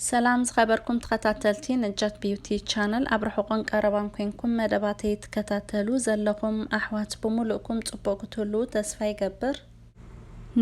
ሰላም ዝኸበርኩም ተኸታተልቲ ነጃት ቢዩቲ ቻነል፣ ኣብ ርሑቕን ቀረባን ኮንኩም መደባተይ ትከታተሉ ዘለኹም ኣሕዋት ብምሉእኩም ጽቡቕ ክትህሉ ተስፋ ይገብር።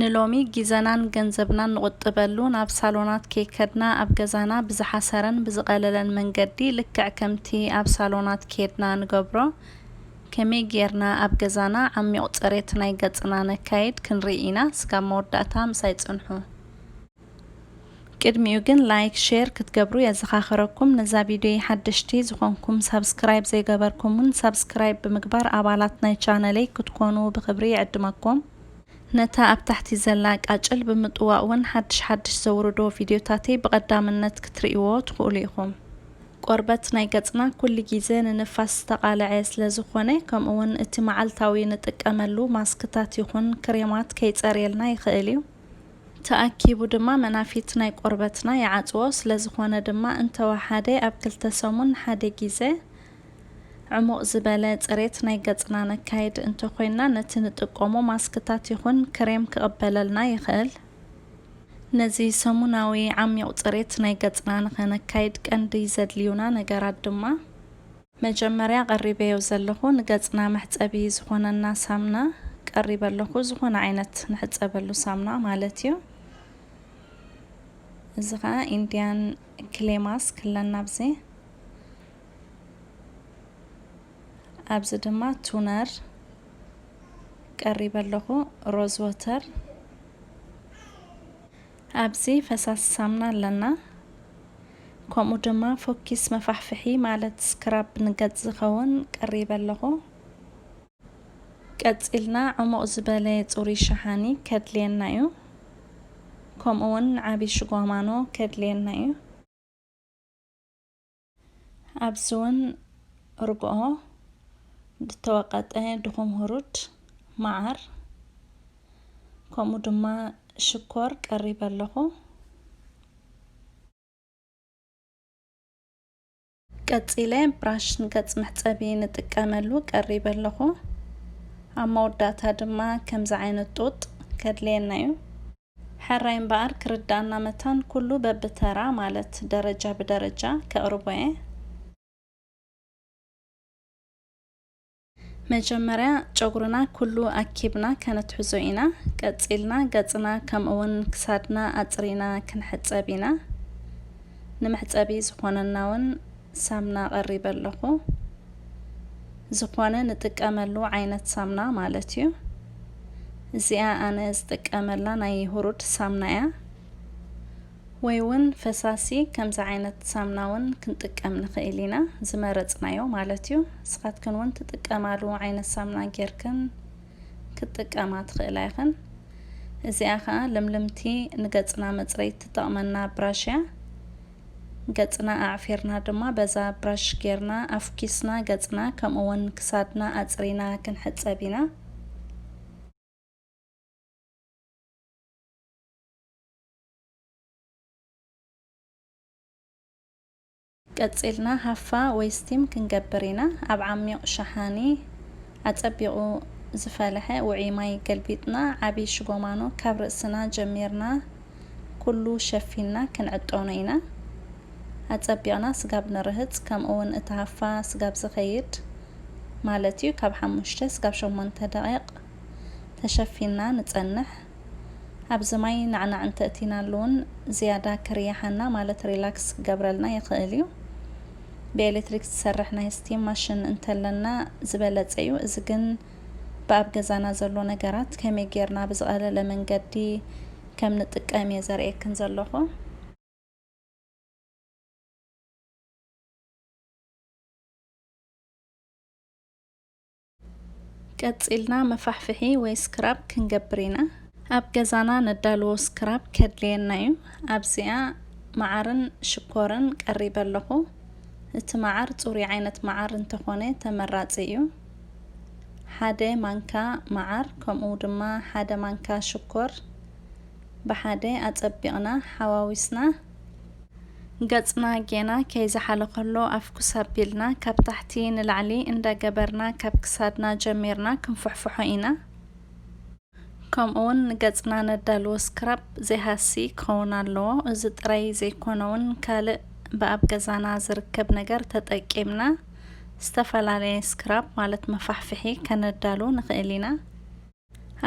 ንሎሚ ግዜናን ገንዘብናን ንቑጥበሉ፣ ናብ ሳሎናት ከይከድና ኣብ ገዛና ብዝሓሰረን ብዝቐለለን መንገዲ፣ ልክዕ ከምቲ ኣብ ሳሎናት ኬድና ንገብሮ፣ ከመይ ጌርና ኣብ ገዛና ዓሚቕ ጽሬት ናይ ገጽና ነካይድ ክንርኢ ኢና። ስጋብ መወዳእታ ምሳይ ጽንሑ። ቅድሚኡ ግን ላይክ፣ ሼር ክትገብሩ የዘኻኽረኩም። ነዛ ቪድዮ ሓደሽቲ ዝኾንኩም ሳብስክራይብ ዘይገበርኩም እውን ሳብስክራይብ ብምግባር ኣባላት ናይ ቻነለይ ክትኮኑ ብኽብሪ ይዕድመኩም። ነታ ኣብ ታሕቲ ዘላ ቃጭል ብምጥዋቕ እውን ሓድሽ ሓድሽ ዘውርዶ ቪድዮታተይ ብቐዳምነት ክትርእይዎ ትኽእሉ ኢኹም። ቆርበት ናይ ገጽና ኩሉ ግዜ ንንፋስ ዝተቓልዐ ስለ ዝኾነ፣ ከምኡ እውን እቲ መዓልታዊ ንጥቀመሉ ማስክታት ይኹን ክሬማት ከይጸርየልና ይኽእል እዩ። ተኣኪቡ ድማ መናፊት ናይ ቆርበትና ይዓጽዎ። ስለ ዝኾነ ድማ እንተወሓደ ኣብ ክልተ ሰሙን ሓደ ግዜ ዕሙቕ ዝበለ ጽሬት ናይ ገጽና ነካይድ እንተኾይንና፣ ነቲ ንጥቀሞ ማስክታት ይኹን ክሬም ክቕበለልና ይኽእል። ነዚ ሰሙናዊ ዓሚቕ ጽሬት ናይ ገጽና ንኸነካይድ ቀንዲ ዘድልዩና ነገራት ድማ፣ መጀመርያ ቀሪበዮ ዘለኹ ንገጽና መሕጸቢ ዝኾነና ሳምና ቀሪበ ኣለኹ። ዝኾነ ዓይነት ንሕጸበሉ ሳምና ማለት እዩ። እዚ ኸኣ ኢንድያን ክሌ ማስክ ኣለና ኣብዚ። ኣብዚ ድማ ቱነር ቀሪበ ኣለኹ፣ ሮዝ ወተር። ኣብዚ ፈሳሲ ሳምና ኣለና። ከምኡ ድማ ፎኪስ መፋሕፍሒ ማለት ስክራብ ንገጽ ዝኸውን ቀሪበ ኣለኹ። ቀጺልና ዕሙቕ ዝበለ ጽሩይ ሸሓኒ ከድልየና እዩ። ከምኡ እውን ዓቢ ሽጓማኖ ከድልየና እዩ። ኣብዚ እውን ርግኦ፣ ዝተወቐጠ ድኹም ህሩድ፣ መዓር፣ ከምኡ ድማ ሽኮር ቀሪበ ኣለኹ። ቀጺለ ብራሽ ንገጽ መሕጸቢ ንጥቀመሉ ቀሪበ ኣለኹ። ኣብ መወዳእታ ድማ ከምዚ ዓይነት ጡጥ ከድልየና እዩ። ሕራይ እምበኣር ክርዳእና መታን ኩሉ በብተራ ማለት ደረጃ ብደረጃ ከቕርቦ እየ። መጀመርያ ጨጉርና ኩሉ ኣኪብና ከነትሕዞ ኢና። ቀጺልና ገጽና ከምኡ እውን ክሳድና ኣጽሪና ክንሕጸብ ኢና። ንመሕጸቢ ዝኾነና እውን ሳምና ቀሪበ ኣለኹ። ዝኾነ ንጥቀመሉ ዓይነት ሳምና ማለት እዩ። እዚኣ ኣነ ዝጥቀመላ ናይ ሁሩድ ሳምና እያ። ወይ እውን ፈሳሲ ከምዚ ዓይነት ሳምና እውን ክንጥቀም ንኽእል ኢና፣ ዝመረጽናዮ ማለት እዩ። ንስኻትክን እውን ትጥቀማሉ ዓይነት ሳምና ጌርክን ክትጥቀማ ትኽእላ ኢኽን። እዚኣ ኸኣ ልምልምቲ ንገጽና መጽረይቲ ትጠቕመና ብራሽ እያ። ገጽና ኣዕፊርና ድማ በዛ ብራሽ ጌርና ኣፍኪስና ገጽና ከምኡ እውን ክሳድና ኣጽሪና ክንሕጸብ ኢና። ቀጺልና ሃፋ ወይ ስቲም ክንገብር ኢና። ኣብ ዓሚቕ ሸሓኒ ኣጸቢቑ ዝፈለሐ ውዑይ ማይ ገልቢጥና፣ ዓቢ ሽጎማኖ ካብ ርእስና ጀሚርና ኩሉ ሸፊንና ክንዕጠኖ ኢና። ኣጸቢቕና ስጋብ ንርህጽ፣ ከምኡ እውን እቲ ሃፋ ስጋብ ዝኸይድ፣ ማለት እዩ ካብ ሓሙሽተ ስጋብ ሸሞንተ ደቂቕ ተሸፊንና ንጸንሕ። ኣብዚ ማይ ናዕናዕ እንተእቲናሉ እውን ዝያዳ ክርያሓና ማለት ሪላክስ ክገብረልና ይኽእል እዩ። ብኤሌክትሪክ ዝሰርሕ ናይ ስቲም ማሽን እንተለና ዝበለጸ እዩ። እዚ ግን ብኣብ ገዛና ዘሎ ነገራት ከመይ ጌርና ብዝቐለለ መንገዲ ከም ንጥቀም እየ ዘርእየክን ዘለኹ። ቀጺልና መፋሕፍሒ ወይ ስክራብ ክንገብር ኢና። ኣብ ገዛና ነዳልዎ ስክራብ ከድልየና እዩ። ኣብዚኣ መዓርን ሽኮርን ቀሪበ ኣለኹ። እቲ መዓር ጽሩይ ዓይነት መዓር እንተኾነ ተመራጺ እዩ። ሓደ ማንካ መዓር፣ ከምኡ ድማ ሓደ ማንካ ሽኮር ብሓደ ኣጸቢቕና ሓዋዊስና፣ ገጽና ጌና ከይዝሓለ ከሎ ኣፍኩስ ኣቢልና ካብ ታሕቲ ንላዕሊ እንዳገበርና ካብ ክሳድና ጀሚርና ክንፍሕፍሖ ኢና። ከምኡውን ንገጽና ነዳልዎ ስክራብ ዘይሃሲ ክኸውን ኣለዎ። እዚ ጥራይ ዘይኮነ እውን ካልእ ብኣብ ገዛና ዝርከብ ነገር ተጠቂምና ዝተፈላለየ ስክራብ ማለት መፋሕፍሒ ከነዳሉ ንኽእል ኢና።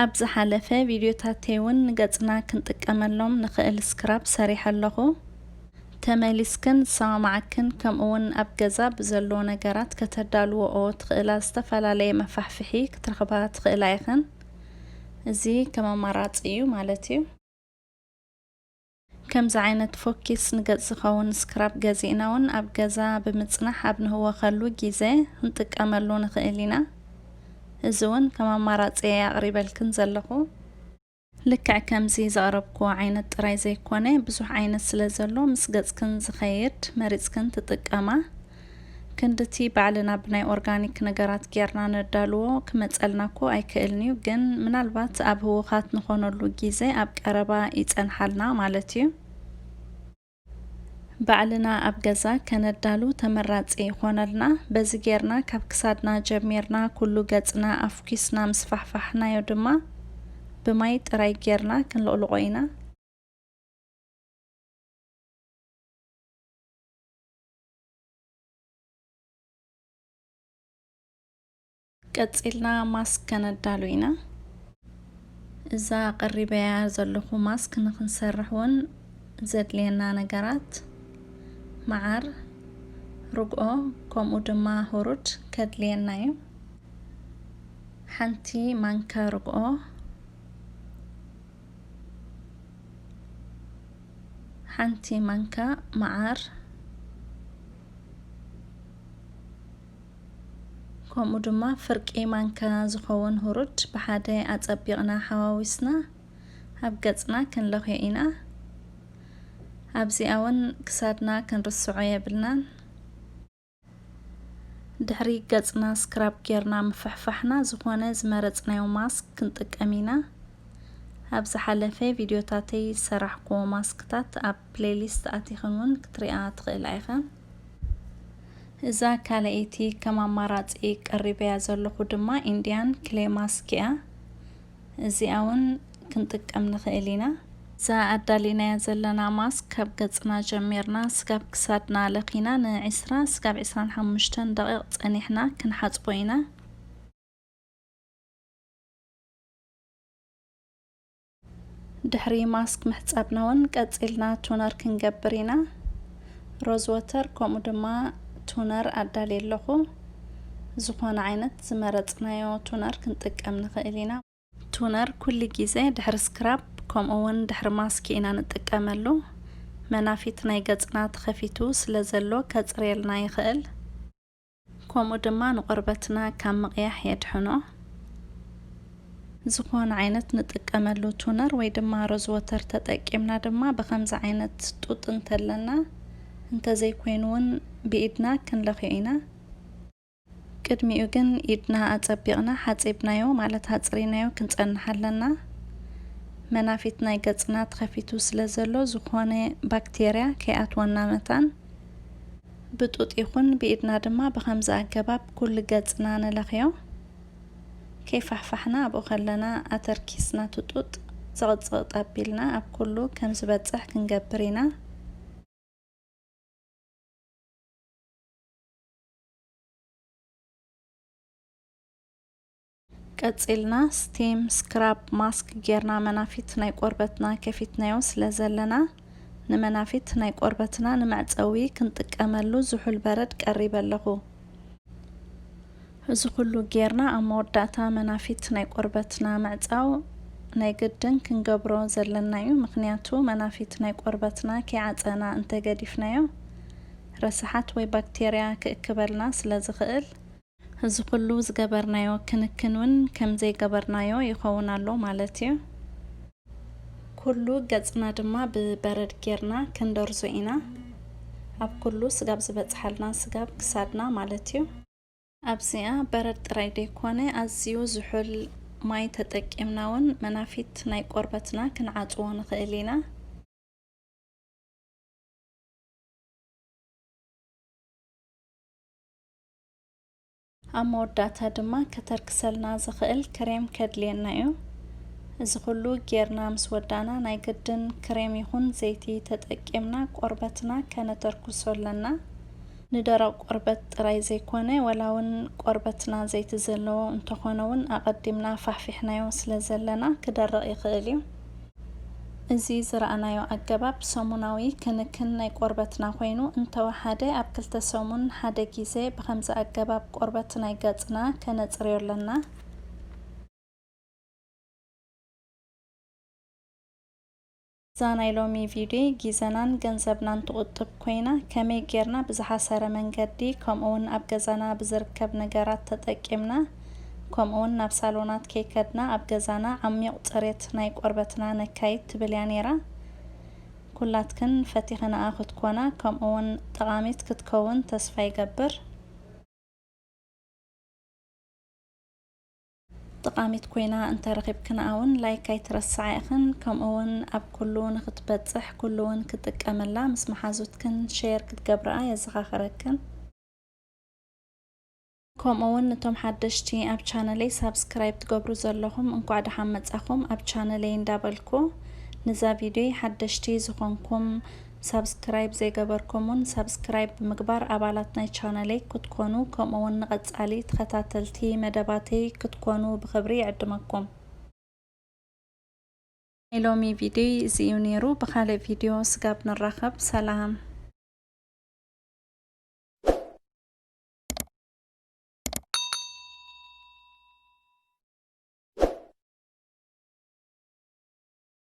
ኣብ ዝሓለፈ ቪድዮታተይ እውን ንገጽና ክንጥቀመሎም ንኽእል ስክራብ ሰሪሐ ኣለኹ። ተመሊስክን ዝሰማማዓክን ከምኡውን ኣብ ገዛ ብዘሎ ነገራት ከተዳልዎኦ ትኽእላ ዝተፈላለየ መፋሕፍሒ ክትረኽባ ትኽእላ ኢኽን። እዚ ከም ኣማራጺ እዩ ማለት እዩ። ከምዚ ዓይነት ፎኪስ ንገጽ ዝኸውን ስክራብ ገዚእና እውን ኣብ ገዛ ብምጽናሕ ኣብ ንህወኸሉ ግዜ ክንጥቀመሉ ንኽእል ኢና። እዚ እውን ከም ኣማራጺ እየ ኣቕሪበልክን ዘለኹ። ልክዕ ከምዚ ዘቕረብክዎ ዓይነት ጥራይ ዘይኮነ፣ ብዙሕ ዓይነት ስለ ዘሎ ምስ ገጽክን ዝኸይድ መሪጽክን ትጥቀማ። ክንድቲ ባዕልና ብናይ ኦርጋኒክ ነገራት ጌርና ነዳልዎ ክመጸልና እኮ ኣይክእልን እዩ፣ ግን ምናልባት ኣብ ህውኻት ንኾነሉ ግዜ ኣብ ቀረባ ይጸንሓልና ማለት እዩ። ባዕልና ኣብ ገዛ ከነዳሉ ተመራጺ ይኾነልና። በዚ ጌርና ካብ ክሳድና ጀሚርና ኩሉ ገጽና ኣፍኪስና ምስ ፋሕፋሕናዮ ድማ ብማይ ጥራይ ጌርና ክንልቕልቖ ኢና። ቀጺልና ማስክ ከነዳሉ ኢና። እዛ ኣቐሪበያ ዘለኹ ማስክ ንኽንሰርሕ እውን ዘድልየና ነገራት መዓር፣ ርግኦ፣ ከምኡ ድማ ሁሩድ ከድልየና እዩ። ሓንቲ ማንካ ርግኦ፣ ሓንቲ ማንካ መዓር፣ ከምኡ ድማ ፍርቂ ማንካ ዝኸውን ሁሩድ ብሓደ ኣጸቢቕና ሓዋዊስና ኣብ ገጽና ክንለኽዮ ኢና። ኣብዚኣ እውን ክሳድና ክንርስዖ የብልናን። ድሕሪ ገጽና ስክራብ ጌርና ምፍሕፋሕና ዝኾነ ዝመረጽናዮ ማስክ ክንጥቀም ኢና። ኣብ ዝሓለፈ ቪድዮታተይ ዝሰራሕክዎ ማስክታት ኣብ ፕሌሊስት ኣቲኽን እውን ክትሪኣ ትኽእላ ኢኽን። እዛ ካልኣይቲ ከም ኣማራጺ ቀሪበያ ዘለኹ ድማ ኢንድያን ክሌ ማስክ እያ። እዚኣ እውን ክንጥቀም ንኽእል ኢና። እዛ ኣዳሊናያ ዘለና ማስክ ካብ ገጽና ጀሚርና ስጋብ ክሳድና ለኺና ንዒስራ ስጋብ ዒስራን ሓሙሽተን ደቂቕ ጸኒሕና ክንሓጽቦ ኢና። ድሕሪ ማስክ ምሕጻብና እውን ቀጺልና ቱነር ክንገብር ኢና። ሮዝ ወተር ከምኡ ድማ ቱነር ኣዳልየ ኣለኹ። ዝኾነ ዓይነት ዝመረጽናዮ ቱነር ክንጥቀም ንኽእል ኢና። ቱነር ኩሉ ግዜ ድሕሪ ስክራብ ከምኡ እውን ድሕሪ ማስክ ኢና ንጥቀመሉ። መናፊት ናይ ገጽና ተኸፊቱ ስለ ዘሎ ከጽርየልና ይኽእል። ከምኡ ድማ ንቆርበትና ካብ ምቕያሕ የድሕኖ። ዝኾነ ዓይነት ንጥቀመሉ ቱነር ወይ ድማ ሮዝ ወተር ተጠቂምና ድማ ብኸምዚ ዓይነት ጡጥ እንተለና እንተዘይኮይኑ እውን ብኢድና ክንለኽዮ ኢና። ቅድሚኡ ግን ኢድና ኣጸቢቕና ሓጺብናዮ ማለት ኣጽሪናዮ ክንጸንሕ ኣለና። መናፊት ናይ ገጽና ተኸፊቱ ስለ ዘሎ ዝኾነ ባክቴርያ ከይኣትወና መታን ብጡጥ ይኹን ብኢድና ድማ ብኸምዚ ኣገባብ ኩሉ ገጽና ንለኽዮ። ከይፋሕፋሕና ኣብኡ ከለና ኣተርኪስና እቲ ጡጥ ዝቕጽቕጥ ኣቢልና ኣብ ኩሉ ከም ዝበጽሕ ክንገብር ኢና። ቀጺልና ስቲም ስክራብ ማስክ ጌርና መናፊት ናይ ቆርበትና ከፊትናዮ ስለ ዘለና ንመናፊት ናይ ቆርበትና ንመዕጸዊ ክንጥቀመሉ ዝሑል በረድ ቀሪበ ኣለኹ። እዚ ኩሉ ጌርና ኣብ መወዳእታ መናፊት ናይ ቆርበትና ምዕጻው ናይ ግድን ክንገብሮ ዘለና እዩ። ምኽንያቱ መናፊት ናይ ቆርበትና ከይዓጸና እንተገዲፍናዮ ረስሓት ወይ ባክቴርያ ክእክበልና ስለ ዝኽእል እዚ ኩሉ ዝገበርናዮ ክንክን እውን ከም ዘይገበርናዮ ይኸውን ኣሎ ማለት እዩ። ኩሉ ገጽና ድማ ብበረድ ጌርና ክንደርዞ ኢና። ኣብ ኩሉ ስጋብ ዝበጽሓልና ስጋብ ክሳድና ማለት እዩ። ኣብዚኣ በረድ ጥራይ ደይኮነ ኣዝዩ ዝሑል ማይ ተጠቂምና እውን መናፊት ናይ ቆርበትና ክንዓጽዎ ንኽእል ኢና። ኣብ መወዳእታ ድማ ከተርክሰልና ዝኽእል ክሬም ከድልየና እዩ። እዚ ኩሉ ጌርና ምስ ወዳእና ናይ ግድን ክሬም ይኹን ዘይቲ ተጠቂምና ቆርበትና ከነተርኩሶ ኣለና። ንደረቕ ቆርበት ጥራይ ዘይኮነ ወላ እውን ቆርበትና ዘይቲ ዘለዎ እንተኾነ እውን ኣቐዲምና ፋሕፊሕናዮ ስለ ዘለና ክደርቕ ይኽእል እዩ። እዚ ዝረኣናዮ ኣገባብ ሰሙናዊ ክንክን ናይ ቆርበትና ኮይኑ እንተወሓደ ኣብ ክልተ ሰሙን ሓደ ግዜ ብኸምዚ ኣገባብ ቆርበት ናይ ገጽና ከነጽርዮ ኣለና። እዛ ናይ ሎሚ ቪድዮ ግዜናን ገንዘብናን ትቑጥብ ኮይና ከመይ ጌርና ብዝሓሰረ መንገዲ ከምኡ እውን ኣብ ገዛና ብዝርከብ ነገራት ተጠቂምና ከምኡ እውን ናብ ሳሎናት ከይከድና ኣብ ገዛና ዓሚቕ ፅሬት ናይ ቆርበትና ነካይድ ትብል እያ ነይራ። ኩላትክን ፈቲኽንኣ ክትኮና ከምኡ እውን ጠቓሚት ክትከውን ተስፋ ይገብር። ጠቓሚት ኮይና እንተረኺብክንኣ እውን ላይክ ኣይትረስዓ ኢኽን፣ ከምኡ እውን ኣብ ኩሉ ንክትበፅሕ ኩሉ እውን ክጥቀመላ ምስ መሓዙትክን ሼር ክትገብርኣ የዘኻኽረክን። ከምኡ እውን ነቶም ሓደሽቲ ኣብ ቻነለይ ሳብስክራይብ ትገብሩ ዘለኹም እንኳዕ ደሓን መጻኹም ኣብ ቻነለይ እንዳበልኩ፣ ንዛ ቪድዮ ሓደሽቲ ዝኾንኩም ሳብስክራይብ ዘይገበርኩም እውን ሳብስክራይብ ብምግባር ኣባላት ናይ ቻነለይ ክትኮኑ ከምኡ እውን ንቐጻሊ ተኸታተልቲ መደባተይ ክትኮኑ ብኽብሪ ይዕድመኩም። ናይ ሎሚ ቪድዮ እዚ እዩ ነይሩ። ብኻልእ ቪድዮ ስጋብ ንራኸብ ሰላም።